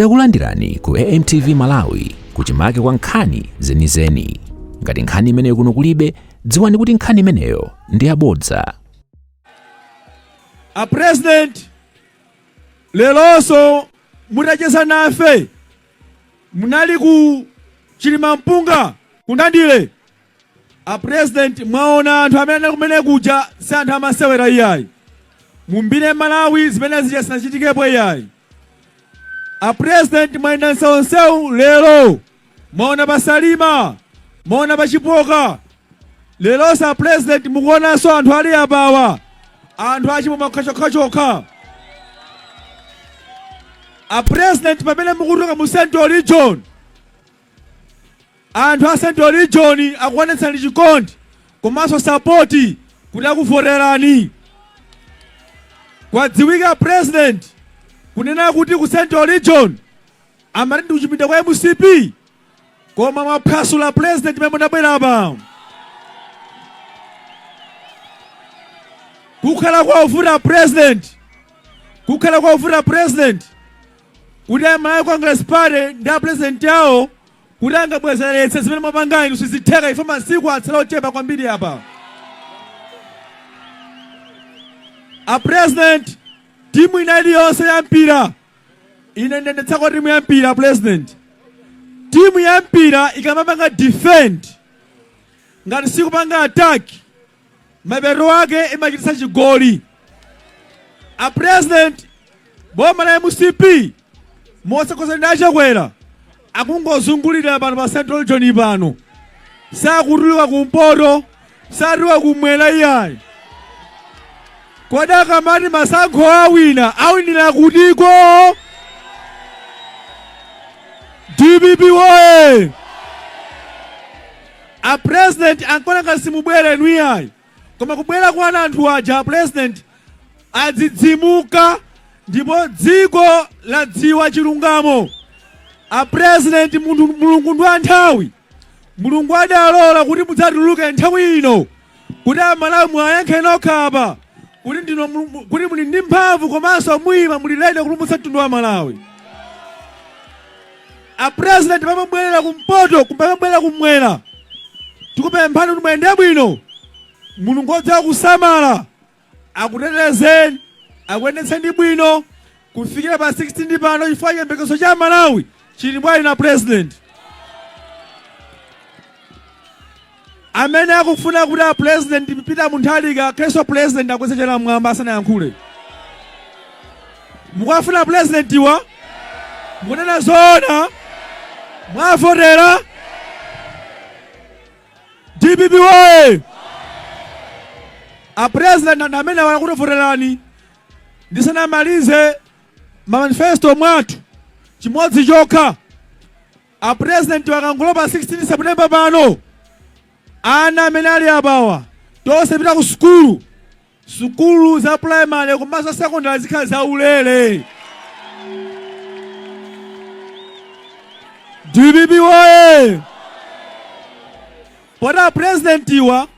Takulandirani ku AMTV Malawi kuchimake kwa nkhani zenizeni. Ngati nkhani imeneyo kuno kulibe, dziwani kuti nkhani imeneyo ndi yabodza. A president, leronso mutacheza nafe munali ku Chilimampunga kundandile. A president, mwaona anthu amene anali kumene kuja si anthu amasewera iyayi. Mumbiri ya Malawi zimene zija sizinachitikepo iyayi. A president, mwayenda msewu lero, mwaona pa Salima, mwaona pa Chipoka. Leronso a president mukuonanso anthu ali apawa, anthu achimwemwe okhachokhachokha. A president, pamene mukuchoka mu Central Region, anthu a Central Region akuonetsani chikondi komanso support kuti akuvoterani. Kwadziwika president kunena kuti ku Central Region amati ndi kuchipinda kwa MCP, koma mwaphwasula president pamene munabwera apa. Kukhala kovuta president, kukhala kovuta president kuti a Malawi Congress Party ndi a president awo kuti angabwezeretse zimene mwapanga inu sizitheka, ife masiku atsala ochepa kwambiri apa. A president, timu ina iliyonse ya mpira, ine ndendetsako timu ya mpira president, timu ya mpira ikamapanga defend ngati sikupanga attack, mapeto ake imachititsa chigoli. A president, boma la MCP motsogozedwa ndi achakwera akungozungulira pano pa Central Region pano, sakutuluka kumpoto, satuluka kumwera iyayi. Kodi akamati masankho awina, awinira kutiko? DPP woye! A president ankaona ngati simubwera inu iyayi, koma kubwera kwanu anthu aja a president adzidzimuka ndipo dziko ladziwa chilungamo. A president, munthu Mulungu ndi wanthawi. Mulungu adalola kuti mudzatuluke nthawi ino kuti Amalawi muwayankhe nokha apa kuti ndino kuti muli ndi mphamvu komanso muyima muli ready kupulumutsa mtundu wa Malawi. A president, pamabwerera kumpoto, pamabwerera kumwera, tikupemphani kuti muyende bwino. Mulungu odziwa kusamala akutetezeni, akuyendetseni bwino kufikira pa 16 pano, chifukwa chiyembekezo cha Malawi chili mwa inu a president. Amene akufuna kuti a president Peter Mutharika akhalenso president akweze chala mmwamba asanayankhule. Mukuwafuna president wa? Mukunena zoona? Mwavotera? DPP woye! A president anthu amene akukuvoterani. Ndisanamalize, manifesto mwathu chimodzi chokha, a president akangolowa pa 16 September pano, ana amene ali apawa tonse pita ku sukulu, sukulu za primary komanso secondary zikhala zaulere. DPP woye! Poti a president wa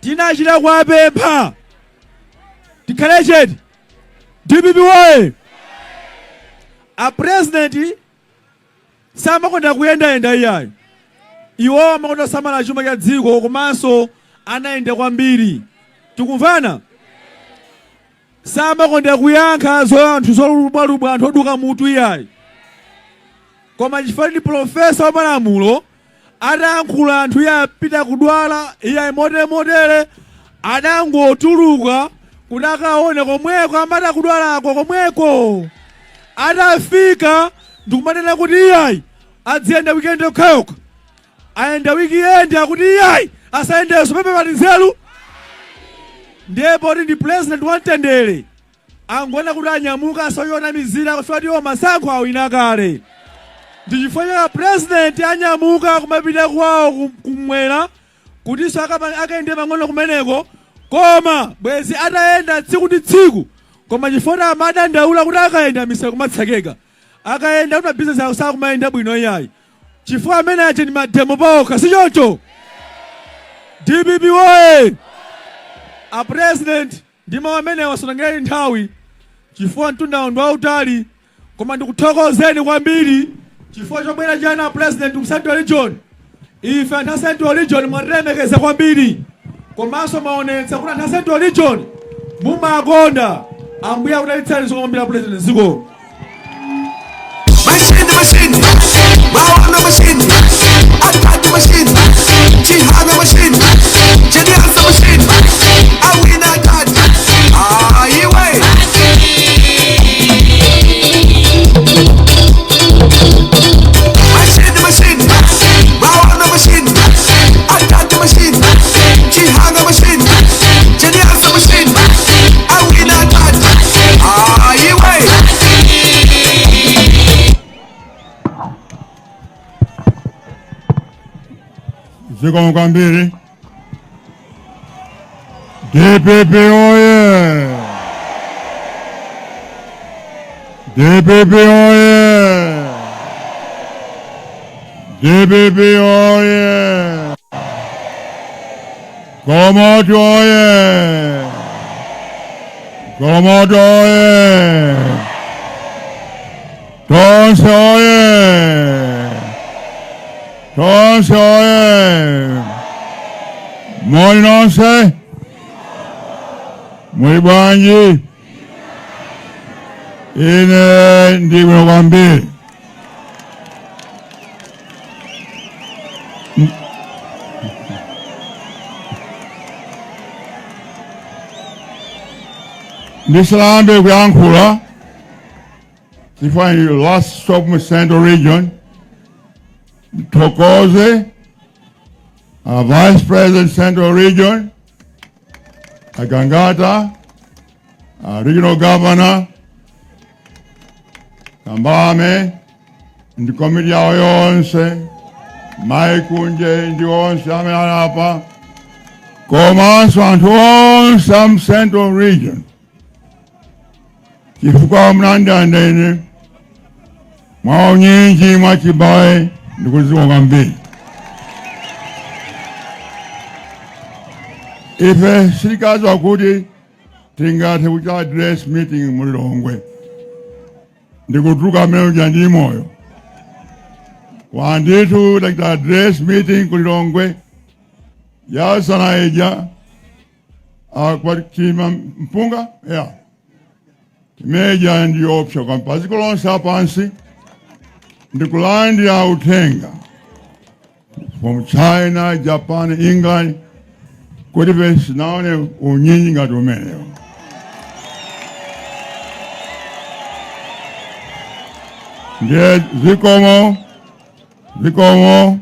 tinachita kuwapempha tikhale chete. DPP woye! A president samakonda kuyendayenda iyayi, iwo amakonda kusamala chuma cha dziko komanso anayenda kwambiri. Tikumvana? Samakonda kuyankha zo anthu zolubwalubwa, anthu oduka mutu iyayi, koma chifukwa ndi profesa wa malamulo, atayankhula anthu iye apita kudwala iyayi motere motere, adangotuluka kuti akaone komweko amati akudwalako komweko. Atafika ndikumanena kuti iyayi adziyenda weekend yokhayokha, ayenda weekend, akuti iyayi asayendenso pepe pali nzeru. Ndiye poti ndi president wamtendere, angoona kuti anyamuka asoyonamizira chifukwa iwo masankho awina kale. Ndi chifukwa chake president anyamuka kumapita kwawo kumwera kutinso akayende pang'ono kumeneko, koma bwezi atayenda tsiku ndi tsiku, koma chifukwa amadandaula kuti akayenda misewu kumatsekeka, akayenda kuti mabizinesi awo sakumayenda bwino iyayi, chifukwa amene aja ndi mademo paokha, si choncho? DPP woye! A president, ndi mawu amenewa, sitengera nthawi chifukwa mtundawo ndi wautali. Koma ndikuthokozeni kwambiri chifukwa chobwera chana President ku Central Region. Ife anthu a Central Region mwatilemekeza kwambiri, komanso maonetsa kuti anthu a Central Region mumakonda. Ambuye akudalitseni kwambiri, President. Zikomo. Machine, machine, Bawana machine, Atati machine, Chihana machine, Chediasa machine, Awina Dad, Ah, iwe. Machine, machine, Bawana machine, Atati machine, Chihana machine, Chediasa machine, Awina Dad, Ah, iwe. Zikomo kwambiri. DPP oye! DPP oye! DPP oye! Komoto oye! Komoto oye! Tonse oye! Tonse oye! Muli nonse? Muli bwanji? Ine ndili bwino kwambiri. Ndisalambe kuyankhula chifukwa ndi last stop mu Central Region. Thokoze Vice President Central Region Agangata, Regional Governor Kambame ndi komiti yawo yonse, Maikunje ndi onse amene ali apa, komanso anthu onse am Central Region, chifukwa munandilandira ine mwaunyinji mwachibale, ndikudziwa kwambiri. Ife sitikadziwa kuti tingathe kuchita address meeting mu Lilongwe ndikutuluka amene uja ndi moyo wandithu. Tachita address meeting ku Lilongwe yasana ija kwa mpunga ya imeja ndiyopsa kwa padziko lonse lapansi, ndikulandira uthenga from China, Japan, England kuti ife sinaone unyinji ngati umenewo. Ndiye zikomo, zikomo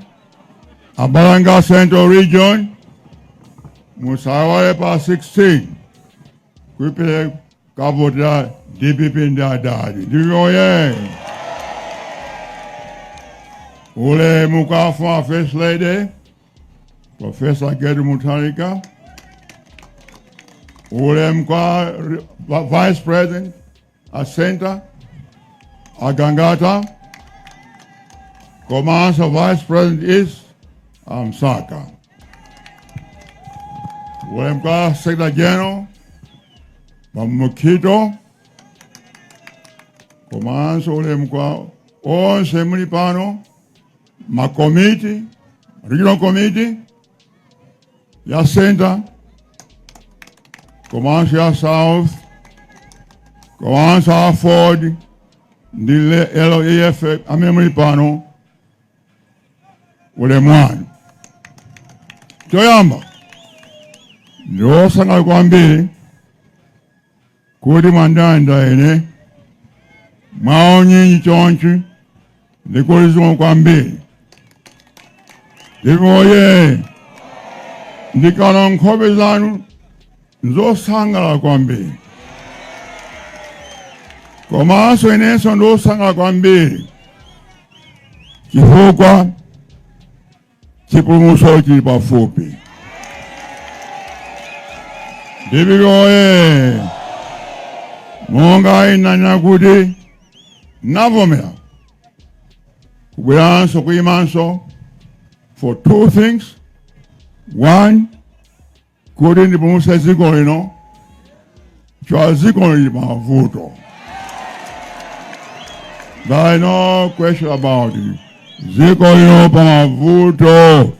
abalanga Central Region. Musaiwale pa 16 kuipile kavotera DPP ndi adadi. DPP oye! Ulemu kwa former First Lady Professor Gertrude Mutharika. Ulemu kwa Vice President a Center Agangata, komanso Vice President is Msaka. Ulemu kwa Secretary General Bamukito, komanso ulemu kwa onse muli pano, makomiti, regional committee ya Center, komanso ya South, komanso AFORD ndi LEF amene muli pano, ulemu wanu. Choyamba, ndiwosangalala kwambiri kuti mwandilandira ine mwaunyinji chonchi, ndikulizimwa kwambiri. Ndipoye ndikaona nkhope zanu nzosangalala kwambiri, komanso inenso ndiosangalala kwambiri chifukwa chipulumutso chili pafupi. DPP oye! Monga inanena kuti navomera kubweranso kuyimanso for two things: one, kuti ndipulumutse dziko lino, chwa dziko lili mavuto. There is no question about it. Dziko lino pamavuto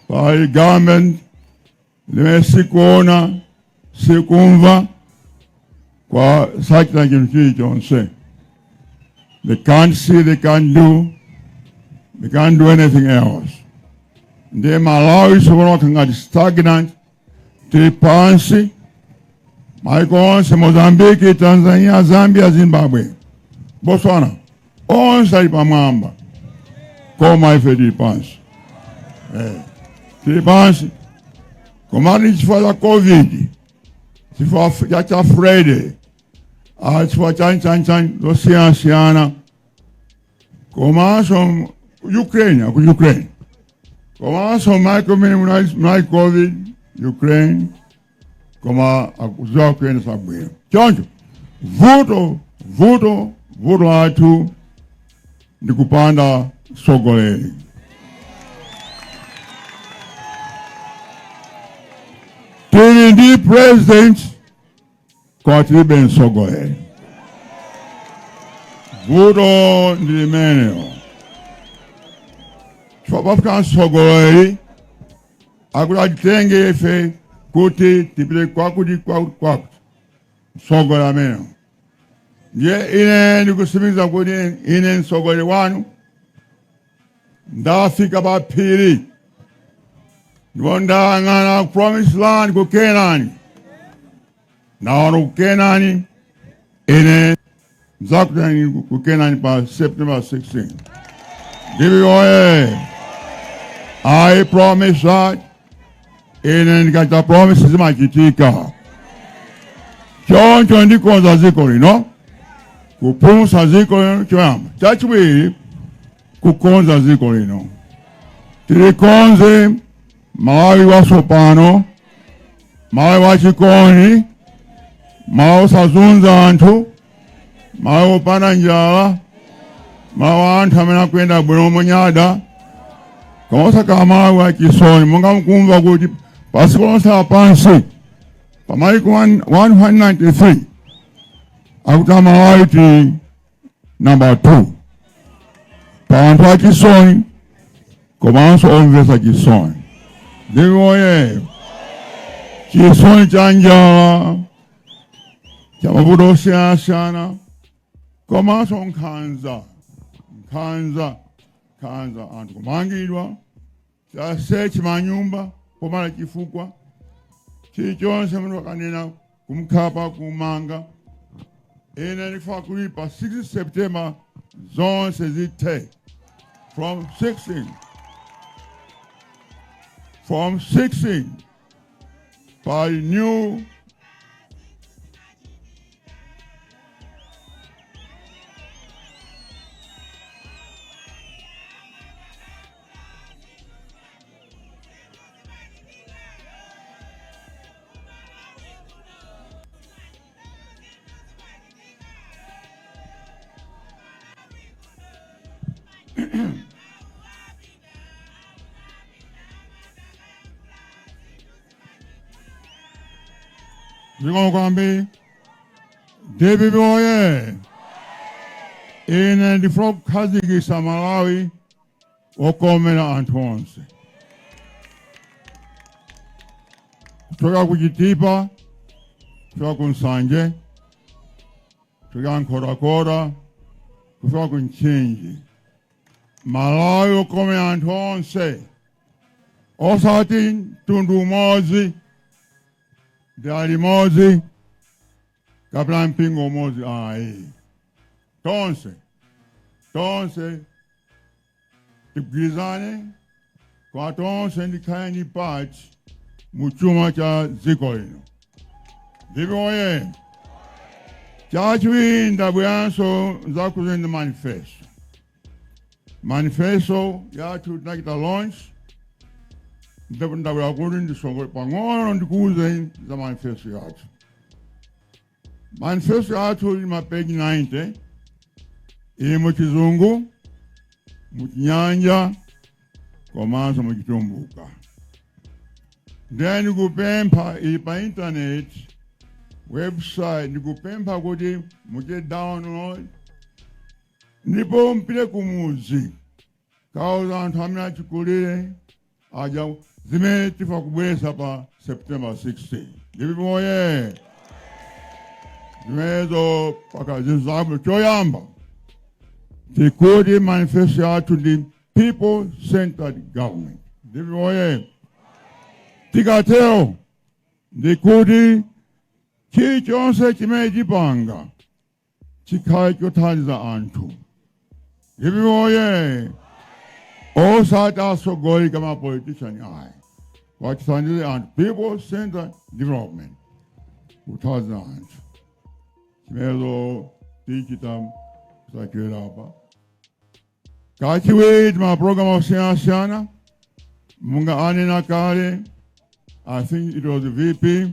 pali government limene sikuona sikumva kwa sachita chinthu chilichonse. They can't see, they can't do anything else. Ndiye Malawi tsopano ngati stagnant, tili pansi maiko onse, Mozambiki, Tanzania, Zambia, Zimbabwe, Botswana, onse ali pamwamba, koma ife tili pansi. Tili pansi komati chifukwa cha COVID, chifukwa cha Freddy, chifukwa chani chani chani zosiyanasiyana, komanso Ukraine, aku Ukraine, komanso maiko mene munali COVID, Ukraine, koma akuziwa kuyendesa bwino. Choncho vuto vuto vuto lathu ndi kupanda mtsogoleri. Tili ndi president koma tilibe mtsogoleri. Vuto ndi limenelo. Chifukwa pafika mtsogoleri akuti atitenge ife kuti tipite kwakuti kwakuti kwakuti, mtsogoleri amenewo. Ndiye ine ndikutsimikiza kuti ine mtsogoleri wanu ndafika pa phiri ndipo ndayang'ana promised land ku Kenani, ndaona ku Kenani. Ine nzakutani ku Kenani pa September 16. DPP oye! I promise that. Ine ndikachita promise zimachitika. Choncho ndikonza dziko lino, kupulumutsa dziko lino choyamba, chachiwiri kukonza dziko lino, tilikonze Malawi watsopano, Malawi wachikondi, Malawi osazunza anthu, Malawi opanda njala, Malawi anthu amene akuyenda bwino monyada, koma osakhala Malawi wachisoni monga mukumva kuti padziko lonse lapansi pa maiko 193 akuti Amalawi tili number 2 pa anthu achisoni komanso omvetsa chisoni. DPP oye! Chisoni cha njala, cha mavuto osiyanasiyana, komanso nkhanza nkhanza nkhanza, anthu kumangidwa, search manyumba popanda chifukwa chilichonse, munthu akanena kumkhapa, kumanga. Ine ndikufuna kuti pa 6 September zonse zithe. From 16, from 16 pa new Zikomo kwambiri. DPP oye! Ine ndifuna kukhazikitsa Malawi wokomera anthu onse, kuchoka ku Chitipa, kuchoka ku Nsanje, kuchoka Nkhotakota, kufika ku Mchinji. Malawi wokomera anthu onse, osati mtundu umodzi, dera limodzi kapena mpingo umodzi ayi. Tonse tonse tigwirizane kwa tonse ndikhale ndi part mu chuma cha dziko lino. DPP oye! Chachiwiri, ndabweranso nzakuuzeni manifesto. Manifesto yathu tinachita launch, ndipo ndabwera kuti ndisongole pang'ono ndikuuzeni za manifesto yathu. Manifesto yathu ili mapeji 90, ili mu Chizungu, mu Chinyanja komanso mu Chitumbuka. Ndiye ndikupempha, ili pa internet website, ndikupempha kuti muchite download. Ndipo mpite kumuzi, kauza anthu amene achikulire aja zimene tifa kubweresa pa September 16. DPP oye! Zimenezo paka zinthu zabwino. Choyamba, tikuti manifesto yathu ndi people centered government. DPP oye! Tikatero ndikuti chilichonse chimene chipanga chikhale chothandiza anthu. DPP oye! Osati atsogoleri kama politician ayi, wachithandize anthu. People centered development, kuthandiza anthu. Chimenezo tichita kusachedwapa. Kachiwiri, mapulogalamu osiyanasiyana munga anena kale, I think it was VP,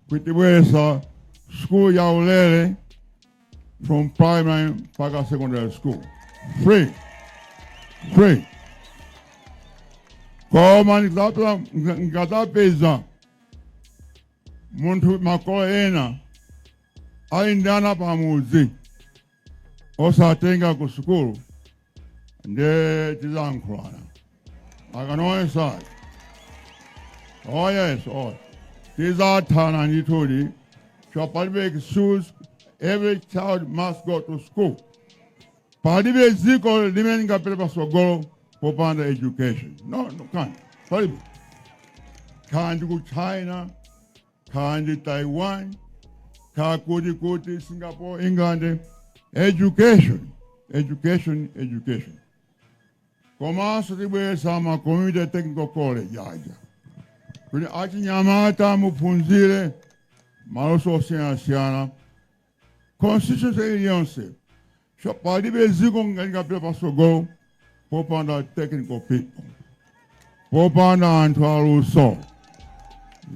kuti tibweresa school ya ulere from primary mpaka secondary school free, free. Koma ndikadzapeza munthu, makolo ena ali ndi ana pamudzi osatenga ku sukulu, ndiye tizayankhulana akanoesa. Oh yes, oh, tizathana ndithudi. So palibe excuse, every child must go to school. Palibe dziko limene lingapite patsogolo popanda education. No, can't. Palibe. Kandi ku China, kandi Taiwan, kakuti kuti Singapore, England, education, education, education. Komanso tibweresa ma community technical college aja kuti achinyamata muphunzire maluso osiyanasiyana, constituency iliyonse. So palibe dziko lingapite patsogolo popanda technical people, popanda anthu aluso.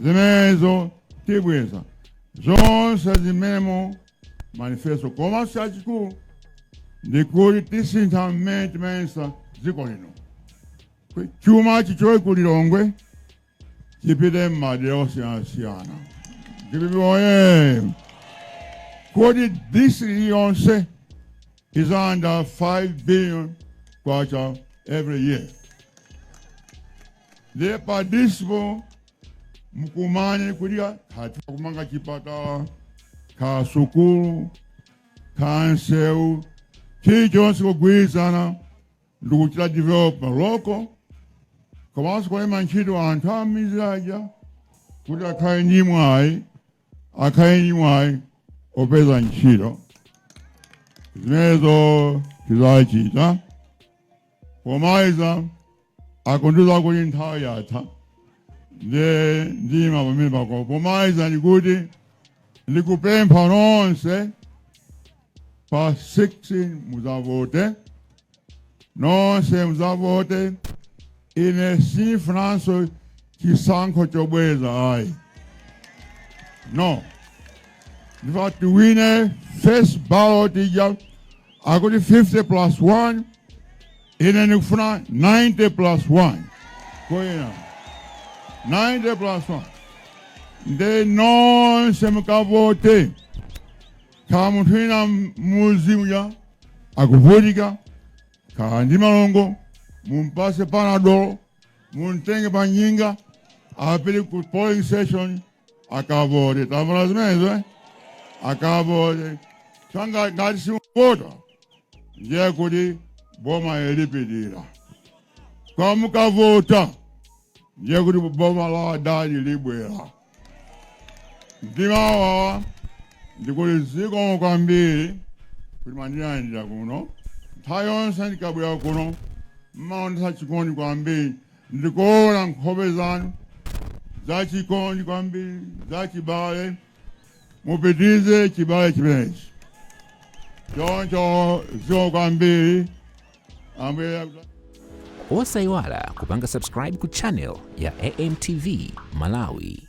Zimenezo tibweza zonse zimenemo manifesto. Komanso chachikulu ndikuti tisintha mmene timayesa dziko lino. Chuma chichoke ku Lilongwe chipite m'madera osiyanasiyana. DPP oye! Kuti district iliyonse is under 5 billion kwacha every year. Ndiye pa district mukumane kuti khati kumanga chipatala, kha sukulu, kha nsewu, chilichonse kugwirizana ndikuchita development local, komanso kulemba ntchito anthu amidzi aja kuti akhale ndi mwayi opeza ntchito. Zimenezo tizachita. Pomaliza, akundiuza kuti nthawi yatha, nde ndima pamene pako. Pomaliza ndikuti ndikupempha nonse, pa 16 muzavote nonse, muzavote. Ine sifunanso chisankho chobweza ayi, no. Ndifuna tiwine first ballot ija. Akuti 50 plus 1, ine ndikufuna 90 plus 1 koyena, 90 plus 1. Nde nonse mukavote. Kha munthu ina muzi uja akuvutika, kha ndi malongo, mumpase Panadol, muntenge pa njinga apite ku polling station akavote. Tamvana zimenezo, eh? Akavote. Changa ngati simuvota, ndiye kuti boma ilipitira. Kwa mukavota, ndiye kuti boma la adadi libwera. Ndimawawa ndikuti zikomo kwambiri kuti mandilandira kuno. Nthawi yonse ndikabwera kuno mmaonesa chikondi kwambiri. Ndikuona nkhope zanu za chikondi kwambiri, za chibale. Mupitize chibale chimenechi choncho. Zikomo kwambiri, Ambuye. Osayiwala kupanga subscribe ku channel ya AMTV Malawi.